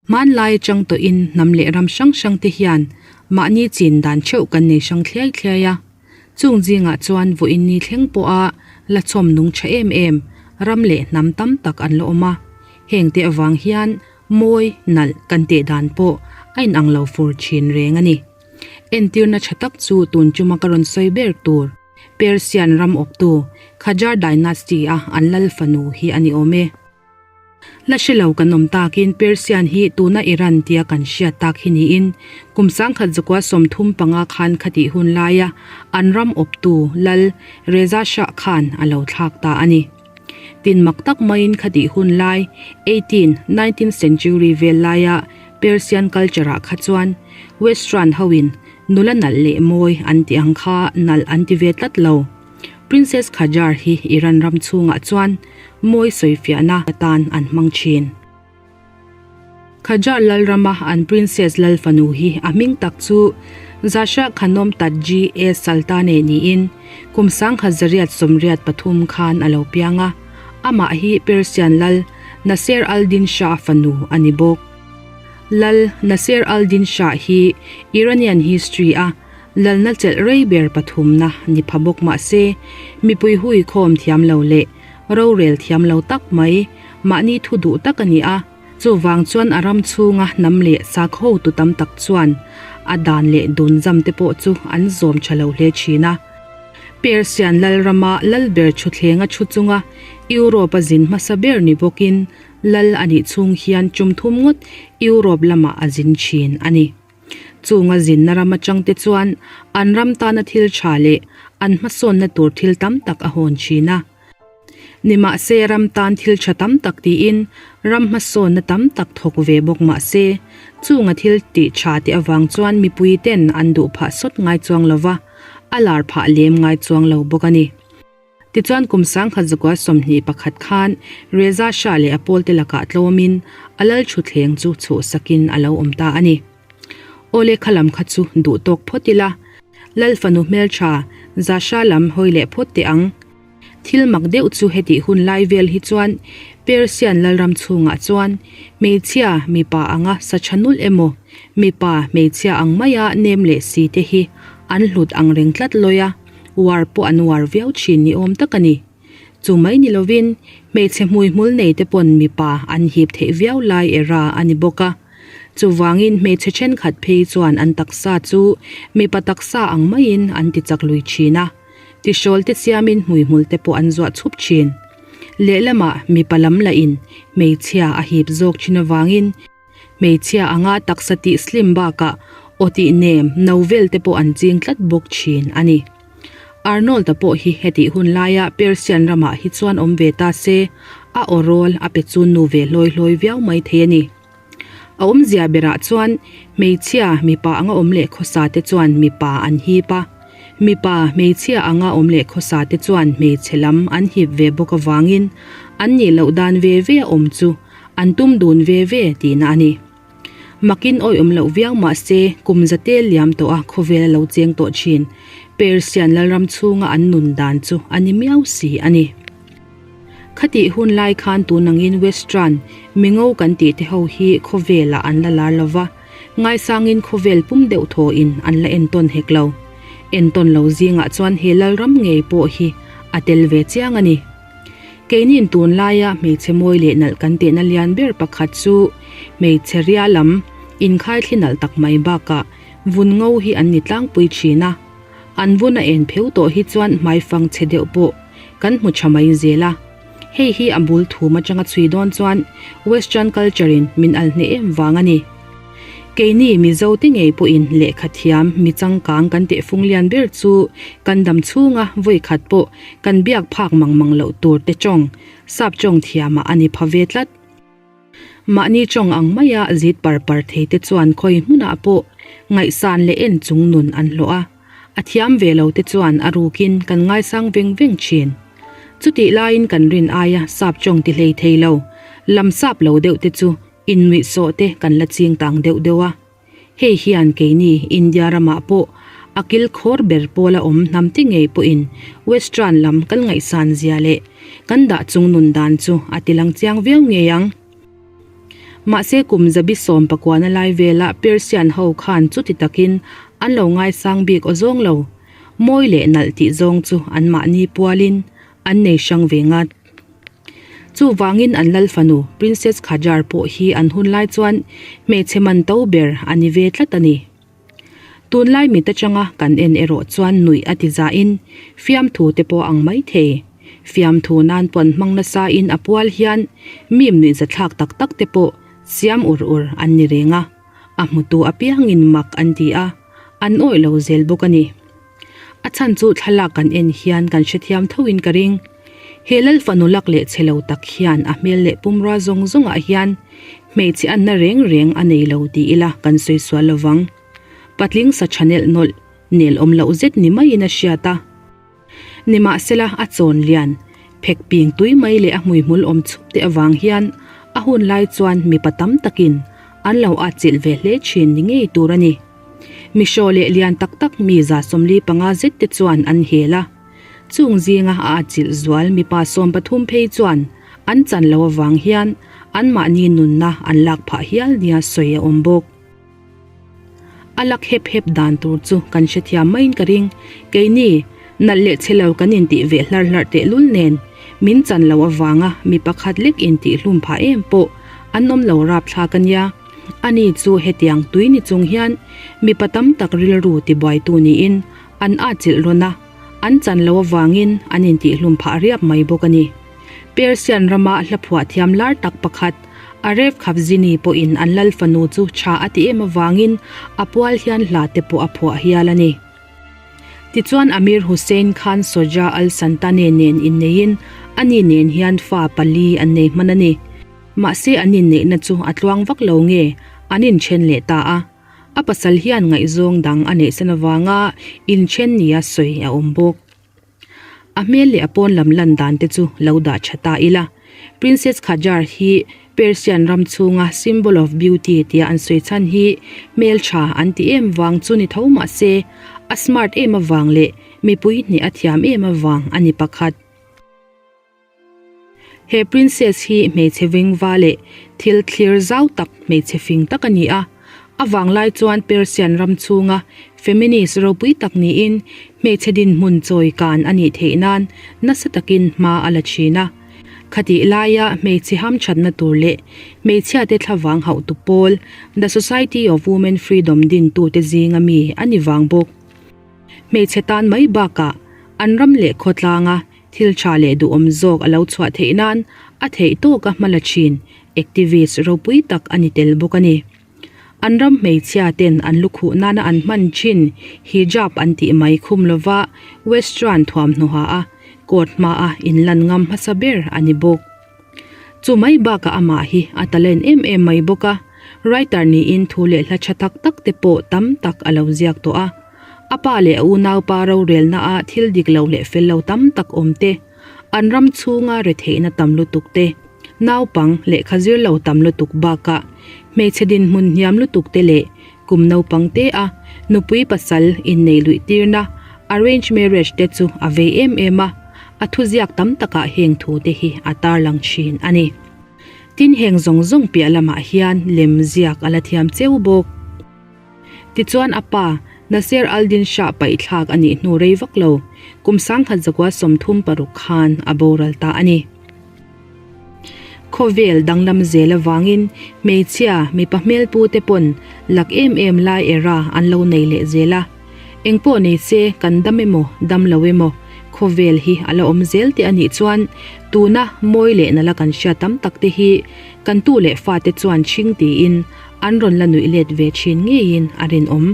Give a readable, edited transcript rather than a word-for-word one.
Hmanlai atang tawhin hnam leh ram hrang hrang te hian mahni chin dan theuh kan nei hrang thliai thliai a. Chung zingah chuan vawiin ni thleng pawha la chhawm nung tha em em ram leh hnam tam tak an la awm a. Heng te avang hian mawi, nalh kan teh dan pawh a inang lo fur thin reng a ni. Entirna tha tak chu tun chuma ka rawn sawi ber tur Persian ram awptu Qajar Dynasty a an lal fanu hi a ni awm e. La hre lo kan awm takin Persian hi tuna Iran tia kan hriat tak hi niin kum 1135 khan khatih hun laia an ram awptu lal Reza Shah khan a lo thlak ta a ni. Tin mak tak maiin khatih hun lai 18, 19th century vel laia Persian culture ah kha chuan Western hoin nula nalh leh mawi an tih ang kha nalh an ti ve tlat lo. Princess Qajar hi Iran ram chhungah chuan mawi sawifiahna atan an hmang thin. Qajar lalrama an Princess lal fanu hi a hming tak chu Zahra Khanom Tadji e Saltaneh niin kum 1983 khan a lo piang a, amah hi Persian lal Naser al-Din Shah fanu a ni bawk. Lal Naser al-Din Shah hi Iranian history a Lalna chelh rei ber pathumna ni pha bawk mah se, mipui hui khawm thiam lo leh rorel thiam lo tak mai mahni thu duh tak a ni a. Chuvang chuan a ram chhunga hnam leh sakhaw hotu tam tak chuan a dan leh dun zam te pawh chu an zawm tha lo hle thin a. Persian lalrama lalber thuthlenga thu chunga Europe a zin hmasa ber ni bawkin lal a nih chhung hian tum thum ngawt Europe lamah a zin thin a ni. Chunga zinna ram atangte chuan an ram tana thil tha leh an hmasawnna tur thil tam tak a hawn thin a. Nimahse ram tan thil tha tam tak tiin ram hmasawnna tam tak thawk ve bawk mahse chunga thil tih tha te avang chuan mipui ten an duh phah sawt ngai chuang lova, a lar phah lem ngai chuang lo bawk a ni. Tichuan kum 1921 khan Reza Shah leh a pawlte lakah tlawmin a lal thutthleng chu chhuhsakin a lo awm ta a ni. Awle kha lam kha chu duh tawk phawt ila, lal fanu hmeltha Zasha lam hawi leh phawt teh ang. Thil mak deuh chu hetih hun lai vel hi chuan Persian lalram chhungah chuan hmeichhia mipa anga sa tha nulh emaw, mipa hmeichhia ang maia nem leh si te hi an hlut ang reng tlat lawi a. Uar pawh an uar viau thin ni awm tak a ni. Chu mai ni lovin hmeichhe hmuihmul nei te pawn mipa an hip theih viau lai era a ni bawk a. Chuvangin hmeichhe thenkhat phei chuan an taksa chu mipa taksa ang maiin an ti chak lui thin a, tihrawl te siamin hmuihmul te pawh an zuah chhup thin. Lehlamah mipa lam lahin hmeichhia a hip zawk thin avangin, Hmeichhia anga taksa tih slim bakah aw tih nem no vel te pawh an ching tlat bawk thin a ni. Arnold-a pawh hi hetih hun laia Persian ramah hi chuan awm ve ta se, a aw rawl a pe chu nu ve hlawi hlawi viau mai thei a ni. A awmzia berah chuan hmeichhia mipa anga awm leh khawsa te chuan mipa an hip a, mipa hmeichhia anga awm leh khawsa te chuan hmeichhe lam an hip ve bawk avangin an nih loh dan ve ve a awm chu An tum dun ve ve tihna a ni. Makin awih awm loh viau mah se, kum zate liam tawh a khawvel a lo cheng tawh thin. Persian lalram chhunga an nun dan chu a ni miau si a ni. Khatih hun lai khan tun angin Western, mingo kan tih te ho hi khawvelah an la lar lo va, ngaisangin khawvel pum deuh thawhin an la entawn hek lo. Entawn lo zingah chuan he lalram ngei pawh hi a tel ve chiang a ni. Keini'n tunlaia hmeichhe mawi leh nalh kan tehna lian ber pakhat chu hmeichhe ria lam inkhaithli nalh tak mai bakah vun ngo hi an ni tlangpui thin a. An vun a en pheu tawh hi chuan hmaifang chhe deuh pawh kan hmu tha mai zel a. Hei hi a bul thum atanga chhui dawn chuan Western culture in min al hneh em vang a ni. Keini Mizo te ngei pawhin lehkha thiam mi changkang kan tehfung lian ber chu kan dam chhunga vawi khat pawh kan biak phak mang mang loh tur te tawng, sap tawng thiamah a ni pha ve tlat. Mahni tawng ang maia zit par par thei te chuan khawi hmunah pawh ngaihsan leh en chung nun an hlawh a, a thiam ve lo te chuan a rukin kan ngaisang veng veng thin. Chutih laiin kan rin aia sap tawng ti hlei thei lo, lam sap lo deuh te chu Innuihsawh te kan la ching tang deuh deuh a, hei hian keini India ramah pawh a kil khawr ber pawla awm hnam te ngei pawhin Western lam kan ngaihsan zia leh kan dah chung nun dan chu a ti lang chiang viau ngei ang. Mahse kum zabi sawmpakuana lai vela Persian ho khan chuti takin an lo ngaisang bik awzawng lo. Mawi leh nalh tih zawng chu anmahni pualin an nei hrang ve ngat. Chuvangin an lal fanu Princess Qajar pawh hi an hun lai chuan hmeichhe man to ber a ni ve tlat a ni. Tunlai mit atanga kan en erawh chuan nuih a ti zahin fiamthu te pawh ang mai thei. Fiamthu nan pawn hmang nasa in a pual hian mim nuih zathlak tak tak te pawh siam ur ur an ni reng a, a hmutu apiangin mak an ti a, an awih lo zel bawk a ni. A chhan chu thlalak kan en hian kan hrethiam tho in ka ring. He lal fanu lak leh che lo tak hian a hmel leh pumrua zawng zawng ah hian hmeichhe anna reng reng a nei lo ti ila kan sawi sual lo vang. Patling sa tha nelh nawlh nel awm loh zet ni maiin a hriat a. Nimahsela a chawn lian phek ping tui mai leh a hmuihmul awm chhup te avang hian a hun lai chuan mipa tam takin an lo atchilh ve hle thin ni ngei tur a ni. Mihraw leh lian tak tak mi 75 zet te chuan an hel a. Chung zinga a atchilh zual mipa 13 phei chuan an chan lo avang hian anmahni nunna an lak phah hial nia sawi a awm bawk. A lak hep hep dan tur chu kan hrethiam maiin ka ring. Keini, nalh leh che lo kan intih ve hlar hlarh tehlul nen, min chan lo avanga mi pakhat lek intih hlum phah em pawh an awm lo rapthlak a nia. Ani chu hetiang tui ni chung hian mipa tam tak rilru tibuaitu niin an atchilh rawn a, an chan lo avangin an intihhlum phah riap mai bawk a ni. Persian rama hla phuah thiam lar tak pakhat Aref Khafzini pawhin an lal fanu chu tha a ti em avangin a pual hian hla te pawh a phuah hial a ni. Tichuan Amir Hussein khan Soja al-Santane nen inneiin ani nen hian fa pali an nei hman a ni. Mahse an inneihna chu a tluang vak lo nge an inthen leh ta a, a pasal hian ngaihzawng dang a neihsan avanga inthen nia sawi a awm bawk. A hmel leh a pawn lam lan dan te chu lo dah tha ta ila. Princess Qajar hi Persian ram chhunga symbol of beauty tia an sawi chhan hi hmeltha an ti em vang chu ni tho mahse a smart em avang leh mipui hneh a thiam em avang a ni pakhat. He princess hi hmeichhe vengva leh thil thlir zau tak hmeichhe fing tak a ni a, a vanglai chuan Persian ram chhunga feminist ropui tak niin hmeichhe dinhmun chawi kan a nih theih nan nasa takin hma a la thin a. Khatih laia hmeichhe hamthatna tur leh hmeichhiate thlavang hauhtu pawl The Society of Women Freedom dintute zinga mi a ni vang bawk. Hmeichhe tan mai bakah an ram leh khawtlanga Thil tha leh duhawm zawk a lo chhuah theih nan a theih tawk a hmala thin activist ropui tak a ni tel bawk a ni. An ram hmeichhia ten an lukhuh nana an hman thin hijab an tih mai khum lova western thuamhnaw a court hmaa inlan ngam hmasa ber a ni bawk. Chu mai bakah amah hi a talent em em mai bawk a, writer niin thu leh hla tha tak tak te pawh tam tak a lo ziak tawh a. A pa leh a unaupa rorelna a thil dik lo leh fel lo tam tak awm te, an ram chhunga retheihna tam lutuk te, naupang lehkha zir lo tam lutuk bakah hmeichhe dinhmun hniam lutuk te leh kum naupang te a nupui pasal innei luih tirna arrange marriage te chu a vei em em a, a thuziak tam takah heng thu te hi a tarlang thin a ni. Tin heng zawng zawng piah lamah hian lem ziak a la thiam cheu bawk. Tichuan a pa, Nasser al-Din Shah paihthlak a nih hnu rei vak lo, kum 1936 khan a boral ta a ni. Khawvel danglam zel avangin hmeichhia mipa hmelpu te pawn lak em em lai era an lo nei leh zel a. Engpawh nei se kan dam emaw dam lo emaw khawvel hi a la awm zel te a nih chuan tuna mawi leh nala kan hriat tam tak te hi kan tu leh fate chuan chhing tiin an rawn la nuih let ve thin ngeiin a rinawm.